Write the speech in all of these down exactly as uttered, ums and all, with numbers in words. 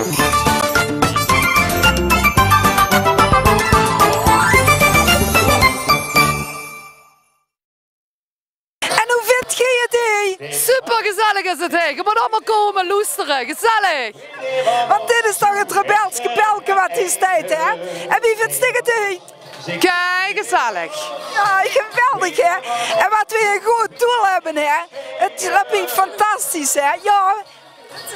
En hoe vindt geej het hie? Supergezellig is het hie. Ge mót allemaol kómme loestere. Gezellig. Want dit is toch het rebels kepelke wat hie steit, hè? En wie vindt geej het hie? Kei gezellig. Ja, geweldig, hè? En wat we een goed doel hebben, hè? Het loopt hier fantastisch, hè? Ja.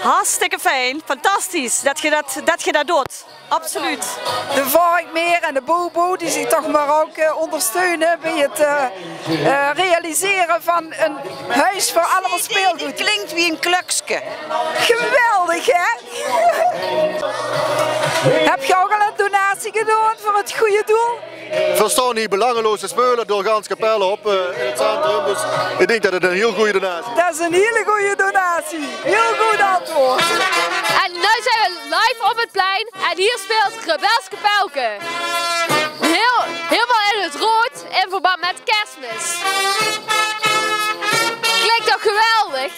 Hartstikke fijn, fantastisch det ge det, det ge det doot. Absoluut. De Vorkmeer en de Bobo, die zich toch maar ook eh, ondersteunen bij het eh, eh, realiseren van een huis voor allemaal speelgoed. Klinkt wie een klukske. Geweldig, hè? Heb je ook al een donatie gedaan voor het goede doel? Veer staon hie belangeloos te speule door gans Kepèl op eh, in het centrum. Dus ik denk det het een heel goede donatie is. Dat is een hele goede donatie. Heel goed antwoord. En nu zijn we live op het plein en hier speelt Rebels Kepelke. Heel, helemaal in het rood in verband met kerstmis. Klinkt toch geweldig?